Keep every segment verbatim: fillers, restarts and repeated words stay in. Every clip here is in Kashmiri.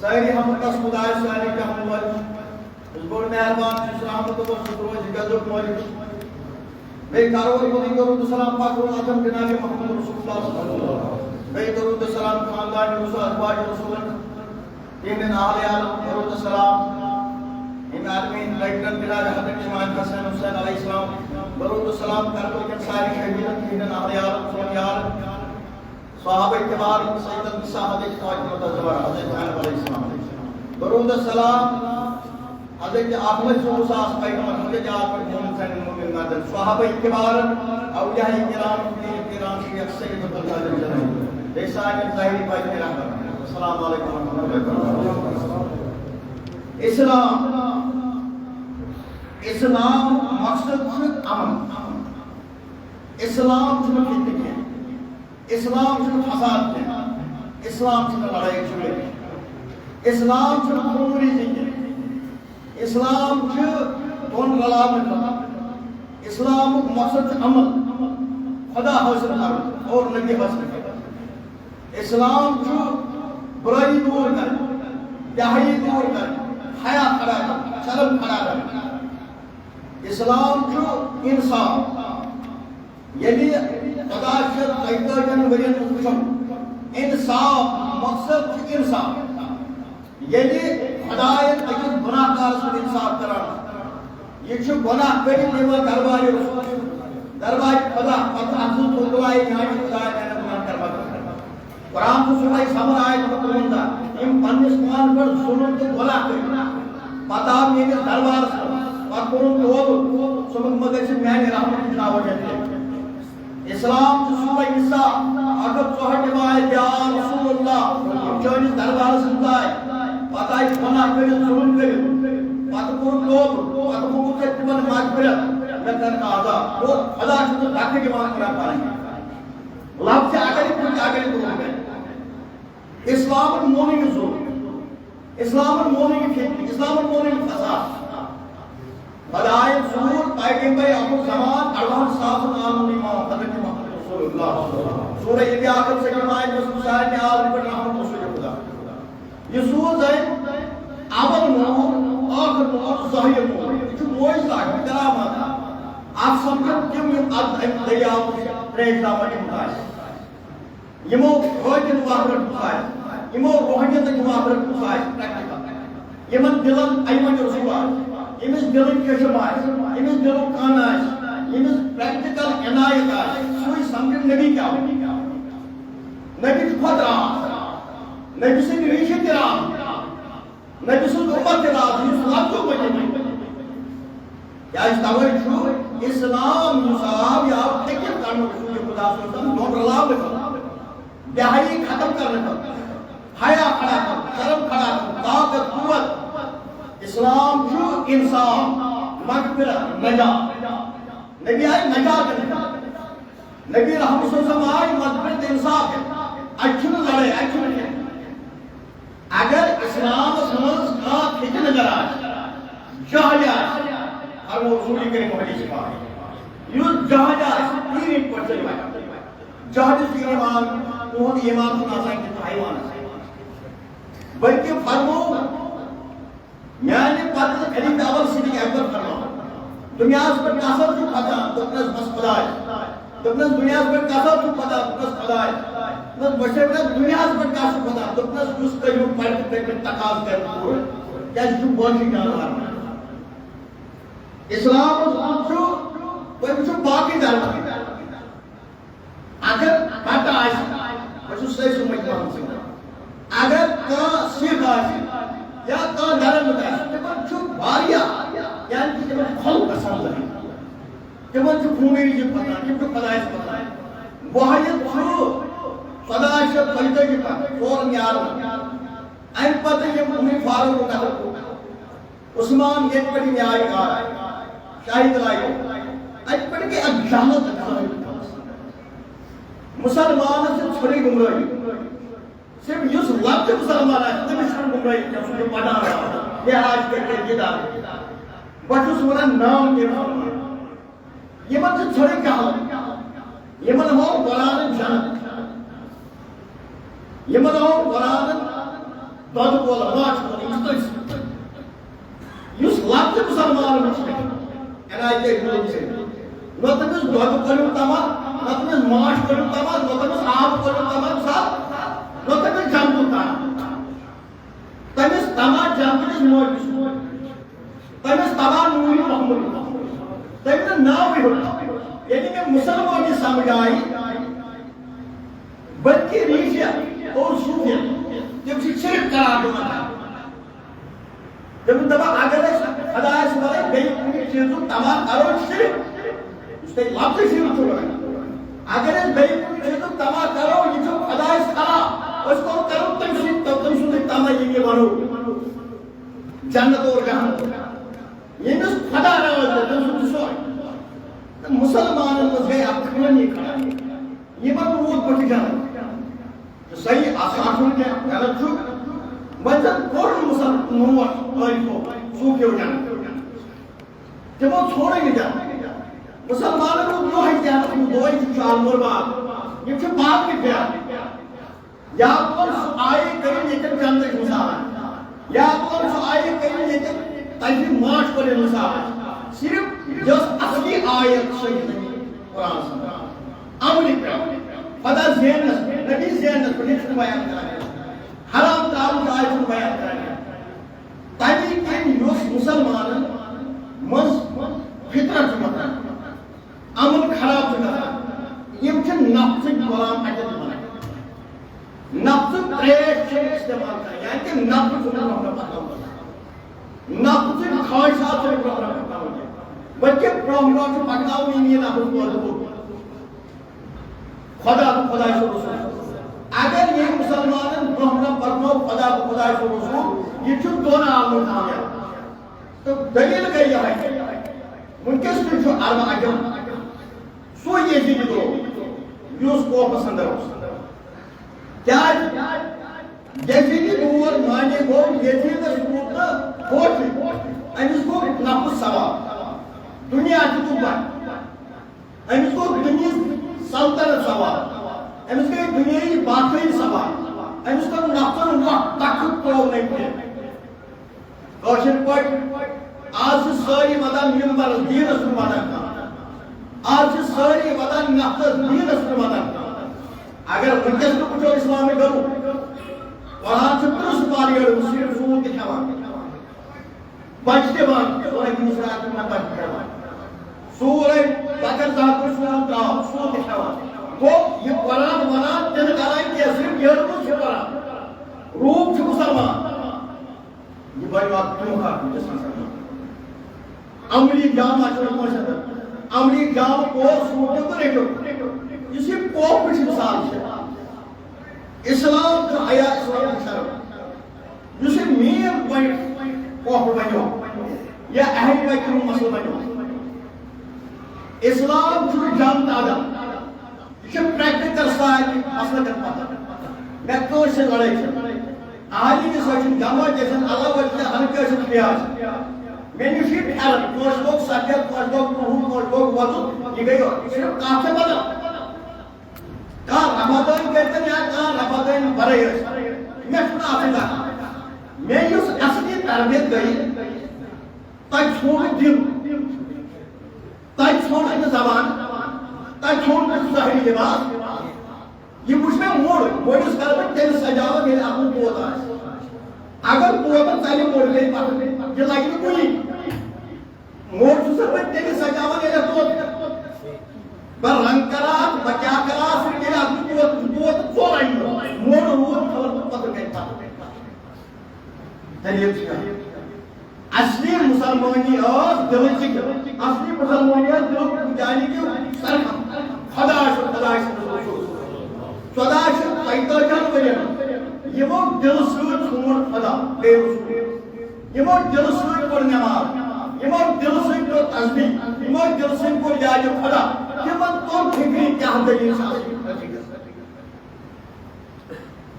ساری ہم تس خدائے ساری کہم وجہ، اس بڑ مہربان، اس رحمت و سکروج گزر مالک۔ بیٚیہِ کرو أسۍ درود و سلام پاک روز اعظم جناب محمد رسول اللہ صلی اللہ علیہ وسلم۔ بیٚیہِ درود و سلام خاندان رسول، ازواج رسولن، تہنٛدٮ۪ن اہل عیالن درود و سلام۔ یِم عالمین لیٹرن جناب حضرت امام حسن حسین علیہ السلام، درود و سلام کربل کٮ۪ن سارے شہیدن، تہنٛدٮ۪ن اہل عیالن، سون یار، صحابہ کرام، سید النساء حضرت فاطمہ الزہرا، حضرت زینب علیہ السلام۔ درود و سلام حضرت احمد صٲب اوس آز پیغمبر، حضرت آز پٮ۪ٹھ محمد سانٮ۪ن مومن مردن، صحابہ کرام، اولیاء کرام، پیر کرام، شیخ سید عبدالقادر جیلانی، بیٚیہِ سانٮ۪ن ظاہری باطنی رہبر۔ السلام علیکم ورحمۃ اللہ وبرکاتہ۔ اسلام، اسلام مقصد چھُ امن۔ اسلام چھُنہٕ فتنہٕ کینٛہہ۔ اسلام چھُنہٕ فساد کینٛہہ، اسلام چھُنہٕ لڑٲے جھگڑٕ کینٛہہ، اسلام چھُنہٕ خوٗن ریزی کینٛہہ۔ اسلام چھُ دۄن رلاوٕنۍ۔ اسلامُک مقصد چھُ عمل، خدا حٲصِل کرُن اور نبی حٲصِل کرُن۔ اسلام چھُ برٲیی دوٗر کرٕنۍ، بے حیٲیی دوٗر کرٕنۍ، حیا کھڑا کرُن، شرم کھڑا کرُن۔ اسلام چھُ انصاف۔ ییٚلہِ خدا چھُ ژۄیتٲجِہن ؤرین ہُنٛد وٕچھُن، انصاف، مقصد چھُ انصاف۔ ییٚلہِ خدایَن أکِس گۄناہ کارَس سۭتۍ انصاف کران، یہِ چھُ گۄناہ کٔرِتھ یِوان دربارِ رسول، دربارِ خدا، پتہٕ اَتھ سۭتۍ تھوٚد تُلایہِ میٛانہِ خدایہِ میٛانٮ۪ن گۄناہن کر مدد۔ قرآن چھُ سورہ سمر آیت نمبر ترٛوَنزاہ، یِم پننِس پانَس پٮ۪ٹھ ظلم تہٕ گۄناہ کٔرۍ۔ پتہٕ آو میٲنِس دربارس منٛز، پتہٕ کوٚرُن توبہٕ، ژٕ مہٕ گژھِ میانہِ رحمتہِ جناب وجل تہِ۔ اسلام چھُ سورہ نساء، اکھ ہتھ ژُہٲٹھ آیت، یا رسول اللہ، یِم چٲنِس دربارس منٛز آے، پتہٕ آے گۄناہ کٔرِتھ، ظلم کٔرِتھ، پتہٕ کوٚرُن توبہٕ، پتہٕ موٚنگُن ژےٚ تِمن مغفرت، مےٚ کر عذاب۔ گوٚو خدا چھُ نہٕ دکہٕ دِوان کینٛہہ پنٕنۍ۔ لفظ اگر کُنہِ اگر تُلُن گژھِ۔ اسلامن مونُن یہِ ظلم، اسلامن مونُن یہِ فتنہٕ، اسلامن مونُن یہِ فساد۔ خدایَن سوٗز پیغمبر آخر زمان اَرٕوَہَن ساسَن عالمن امام حضرت محمد رسول اللہ۔ سورہ انبیاء کر سکن آیت یۄس سارنٕے عالمن پٮ۪ٹھ رحمت رسول خدا۔ یہِ سوٗز أمۍ اول نور، ٲخر نور، ظٲہِر نور۔ یہِ چھُ معجزہ، یہِ چھُ کرامت۔ اَتھ سمکھن تِم یِم اَتھ اَمہِ دٔریاو منٛز ترٛیش دامن یِم آسہِ۔ یِمو رٲتِن وَتھ رٔٹمٕژ آسہِ، یِمو روحانیتٕچ وَتھ رٔٹمٕژ آسہِ، practical۔ یِمن دِلن اَمہِ منٛز رسول آسہِ، ییٚمِس دِلٕچ چشم آسہِ، ییٚمِس دِلُک کَن آسہِ، ییٚمِس practical عنایت آسہِ، سُے سمجھِ نبی کیٛاہ وَنہِ۔ نبی چھُ خۄد راز، نبی سٕنٛدۍ ریٖشہِ تہِ راز۔ نبی سُنٛد اُمت تہِ راز، یُس لفظو پٔتِم۔ کیٛازِ توے چھُ اسلام یُس آو، یہِ آو تٔکِتھ کرنہٕ رسول خدا صلی اللہ علیہ وسلم دۄن رلاونہٕ خٲطرٕ۔ بے حیٲیی ختم کرنہٕ خٲطرٕ، حیا کھڑا کرُن، شرم کھڑا کرُن، طاقت، قوت۔ اسلام چھُ انصاف، مغفرت، نجات۔ نبی آیہِ نجات دِنہٕ خٲطرٕ۔ نبی رحمت صلی اللہ علیہ وسلم آیہِ مغفرت، انصاف دِنہٕ۔ اَتہِ چھُنہٕ لڑٲے، اَتہِ چھُنہٕ کینٛہہ۔ اگر اسلامس منٛز کانٛہہ فتنہٕ گر آسہِ، جہل آسہِ، فرمو رسول کریم حدیث پاک، یُس جہل آسہِ، پیٖرِن پٲٹھۍ چلہِ وۄنۍ۔ جہل چھُ ایمان، تُہُنٛد ایمان چھُنہٕ آسان کینٛہہ حیوانس۔ بلکہِ فرمو، میانہِ پتہٕ خلیفہ اول صدیق اکبر فرمو، دُنیاہس پٮ۪ٹھ نفر چھُ کھسان، دوٚپنس، بس خدا دوٚپنَس، "دُنیاہَس پٮ۪ٹھ کَس حظ چھُ خۄدا؟" دوٚپنَس، "خۄدایَس۔" دوٚپنَس، "وۄنۍ چھَنہٕ مےٚ دُنیاہَس پٮ۪ٹھ کَس چھُ خۄدا؟" دوٚپنَس، "یُس تٔمیُک پَرِ تہٕ تٔمِس تقاضہٕ کَرِ پوٗرٕ، کیٛازِ یہِ چھُ باقٕے جانوَر۔" اِسلامَس منٛز چھُ، تٔمِس چھُ باقٕے دَرجہٕ۔ اگر پتہ آسہِ، بہٕ چھُس سٲرسٕے مجمعن سۭتۍ۔ اگر کانٛہہ سِکھ آسہِ یا کانٛہہ درمت آسہِ، تِمن چھُ واریاہ، یعنی کہِ تِمن چھُ خلق آسان لٔگِتھ۔ تِمن چھُ خوٗنٕے یہِ پتہ، تِم چھِ خۄدایس پتہ۔ وۄنۍ چھُ ژۄداہ شیٚتھ ژۄیتٲجی پٮ۪ٹھ سورُن یارُن۔ اَمہِ پتہٕ یِم عمر فاروق نفر عثمان ییٚتہِ پٮ۪ٹھ یِم آیہِ گاڑِ، شاہی تلایہِ۔ اَتہِ پٮ۪ٹھ گٔے اَکھ جہالت، اَکھ جہالت۔ مُسلمانَس چھِ ژھوٚرٕے گُمرٲہی۔ صرف یُس لۄکٹہِ مُسلمان آسہِ، تٔمِس چھُنہٕ گُمرٲہی کینٛہہ، سُہ چھُ پَران۔ لحاظ کٔرِتھ یہِ دَرد۔ بہٕ چھُس وَنان نام کینٛہہ مُسلمان۔ یِمن چھِ ژھوٚرٕے جہالت۔ یِمن ہوو قرآنن جنت۔ یِمن ہوو قرآنن دۄدٕ کول، ماچھ کول، یُس تٔمۍ سُنٛد۔ یُس لفظ مُسلمان چھُ، عنایت جوٗد چھُ۔ نہ تٔمِس دۄدٕ کولیُک تما، نہ تٔمِس ماچھ کولیُک تما، نہ تٔمِس آب کولیُک تما، مثال، نہ تٔمِس جنتُک تما۔ تٔمِس تما جنتٕچ موج۔ تٔمِس تباہ نوٗرِ محمد۔ تٔمۍ نہٕ ناوٕے ہیوٚت۔ ییٚلہِ مےٚ مُسلمٲنی سمجھ آیہِ، بلکہِ ریٖشہ اور صوٗفیت، تِم چھِ شرک قرار دِوان۔ تِم دَپان، اگر أسۍ خۄدایَس وَرٲے بیٚیہِ کُنہِ چیٖزُک تَماہ کَرو، شرک۔ یُس تۄہہِ لفظ شرک چھُ وَنان۔ اگر أسۍ بیٚیہِ کُنہِ چیٖزُک تَماہ کَرو، یہِ چھُ خۄدایَس خلاف۔ أسۍ کوٚر کَرو تٔمۍ سٕنٛدِ، تٔمۍ سٕنٛدُے تَماہ، ییٚمہِ یہِ وَنو۔ جنت اور جہنم۔ ییٚمِس خۄدا راضی گوٚو، تٔمۍ سُنٛد چھُ سورُے۔ تہٕ مُسلمانَن منٛز گٔے اَکھ خٲمی کھڑا۔ یِمَن روٗد پٲٹھۍ جنت۔ تہٕ صحیح، اَتھ چھُنہٕ کینٛہہ غلط چھُ۔ وۄنۍ زَن کوٚر نہٕ مُسلمانو، عٲرفو، صوٗفیو جنت۔ تِمو ژھونُے نہٕ جنت۔ مُسلمانَن روٗد یِہوٚے جنت، یِم دۄہَے چھِ شالمور باغ۔ یِم چھِ باغٕے پھیران۔ یا گوٚو سُہ آیہِ کٔرِتھ ییٚتٮ۪ن جنتٕچ مثال آسہِ۔ یا گوٚو سُہ آیہِ کٔرِتھ ییٚتٮ۪ن تَتہِ ماچھ کۄلہِ مثال آسہِ۔ صرف یۄس اصلی آیت چھِ قرآنَس منٛز۔ عملہِ پٮ۪ٹھ۔ خۄدا زیننَس پٮ۪ٹھ، نبی زیننَس پٮ۪ٹھ، یہِ چھُنہٕ بیان کران۔ حرام ترٛاونٕچ آیت چھُنہٕ بیان کران۔ تَمہِ کِنۍ یُس مُسلمانَن منٛز فطرت چھُ وۄتھان، امن خراب چھُ گژھان۔ یِم چھِ نفسٕکۍ غلام اَتٮ۪تھ بنان۔ نفسُک تریش چھِ استعمال کران، یعنی کہ نفس چھُ برونٛہہ برونٛہہ پکناوُن۔ نفسٕکۍ خواہشات چھِ برونٛہہ برونٛہہ پکناوٕنۍ۔ بلکہ برونٛہہ برونٛہہ چھُ پکناوُن یہِ نفس پٲدٕ گوٚو۔ خدا تہٕ خۄداے سُنٛد رسول۔ اگر یہِ مُسلمانن برونٛہہ برونٛہہ پکناو خدا تہٕ خۄداے سُنٛد رسول، یہِ چھُ دۄن عالمن کامیاب۔ تہٕ دٔلیٖل گٔے یِہوٚے۔ وٕنکیٚس تہِ چھُ عرب عجم سُے یزیدی درٛوگ، یُس کوفَس اندر اوس۔ کیٛازِ؟ یزیدی دور معنی گوٚو، یزیدس روٗد نہٕ ہوشٕے۔ أمِس گوٚو نفس سوار۔ دُنیا دیُتُکھ بَنٛد۔ أمِس گوٚو دُنیہٕچ سلطنت سوار۔ أمِس گٔے دُنیٲیی بادشٲہی سوار۔ أمِس کوٚر نفسن وَتھ تخت ترٛوو نہٕ کینٛہہ۔ کٲشِر پٲٹھۍ، آز چھِ سٲری وَدان مِمبرَس، دیٖنَس چھُنہٕ وَدان کانٛہہ۔ آز چھِ سٲری وَدان نفسَس، دیٖنَس چھُنہٕ وَدان کانٛہہ۔ اگر وٕنکیٚس تہِ وٕچھو اِسلامٕچ گٔمٕژ، قرآن چھُ تٕرٛہ سُپارِ یٲڑمٕژ، صرف سوٗد تہِ کھٮ۪وان۔ بَچہِ دِوان، سورہ یوٗسف آیت نمبر دِوان۔ سورہ بقرہ زٕ ہَتھ تہٕ سوٗد ترٛاو، سوٗد تہِ کھٮ۪وان۔ گوٚو یہِ قرآن وَنان تِنہٕ کَران کینٛہہ، صرف یٔڑمٕژ چھِ قرآن۔ روٗپ چھُ مُسلمان۔ یہِ بَنیو اَکھ دھوکہ وٕنکیٚس مُسلمان۔ عملی جامہ چھُنہٕ کٲنٛسہِ اَندَر۔ عملی جامہ اوس سوٗد تہِ تہٕ رٔٹِو۔ یُس یہِ کوفٕچ مثال چھِ، اِسلام تہٕ حیا، اِسلام تہٕ شرم۔ یُس یہِ مین پوینٹ کۄپھ بنیو یا اہم بیتُک مسلہٕ بنیو، اسلام چھُنہٕ جنگ تہٕ عدم، یہِ چھِ پریکٹیکل سارنٕے مسلکن پتہ۔ مےٚ کٲنٛسہِ سۭتۍ لڑٲے چھَنہٕ، اہلی سۭتۍ چھُنہٕ، جماعت ٲسِن، اللہ ٲسِن، ہر کٲنٛسہِ سۭتۍ پیاز۔ مےٚ نِش یہِ پھیرن، کٲنٛسہِ لوگ سفید، کٲنٛسہِ لوگ کرٛہُن، کٲنٛسہِ لوگ وۄزُل، یہِ گٔے یورٕ۔ صرف کتھ چھےٚ بدل۔ کانٛہہ رمضان کٔرتن یا کانٛہہ رمضان ورٲے ٲسۍ، مےٚ چھُنہٕ اَتھ سۭتۍ کانٛہہ۔ مےٚ یُس اصلی تربیت گٔیہِ، تَتہِ ژھونٛڈ نہٕ دِل، تَتہِ ژھونٛڈ نہٕ زبان، کھیوٚن تہٕ ظٲہری لباس۔ یہِ وٕچھ مےٚ موٚڑ، موٚڑِس کَرٕ بہٕ تیٚلہِ سجاوَکھ ییٚلہِ اَتھ منٛز طوطہٕ آسہِ۔ اگر طوطہٕ ژَلہِ موٚڑ گٔے پَتہٕ، یہِ لَگہِ نہٕ کُنی۔ موٚڑ چھُسَکھ بہٕ تیٚلہِ سجاوان ییٚلہِ اَتھ طوطہٕ۔ بہٕ رنٛگ کَرٕ اَتھ، بہٕ کیٛاہ کَرٕ اَتھ، ییٚلہِ اَتھ منٛز طوطہٕ، طوطہٕ ژوٚل اَمہِ دۄہ۔ موٚڑ روٗد خبر کوٚت پَتہٕ گٔے پَتہٕ۔ دٔلیٖل چھِ یہِ۔ اصلی مسلمانی ٲس دلٕچ، اصلی مسلمانی ٲس دلُک، یعنی کہ سرکم۔ خدا چھُ، خدا چھُ۔ ژۄداہ شیٚتھ پنٛژتٲجِہَن ؤرین یِمو دلہٕ سۭتۍ ژھونٛڈ خدا، بے رسول۔ یِمو دلہٕ سۭتۍ پٔر نماز، یِمو دلہٕ سۭتۍ پٔر تسبیح، یِمو دلہٕ سۭتۍ پٔر یاد خدا، تِمن توٚر فکرِ کیٛاہ دٔلیٖل چھِ اصلی۔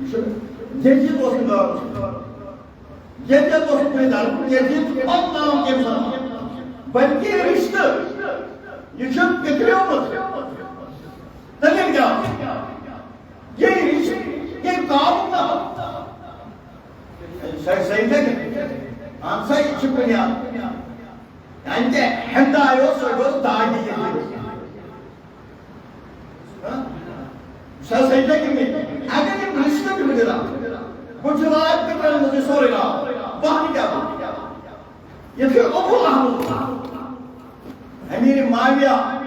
یہِ چھُ یزید اوس نہٕ دارُ۔ یزید اوس نہٕ کُنہِ دارُ، یزید چھُ پَتہٕ ناو کٔمۍ سُنٛد؟ بلکہِ رِشتہٕ۔ یہِ چھُ پِتریومُت۔ دٔلیٖل کیٛاہ؟ یہِ رِشتہٕ، یہِ تعلق نہ۔ سۄ، سۄ یہِ کَتہِ؟ اَہَن سا، یہِ چھُ بُنیاد۔ یعنی کہِ ہٮ۪نٛدٕ آیو، سُہ گوٚو دادِ یزید۔ ہہ؟ سۄ سجدہ کِنہٕ؟ اگر یِم رِشتہٕ تہِ مِلہِ نا، بہٕ چھُس راتھ تہِ کران، مےٚ چھُ سورُے راتھ۔ بہٕ ہا نہٕ کیٛاہ بہٕ؟ یِتھ کٔنۍ ابو لہب اوس۔ امیر معاویہ،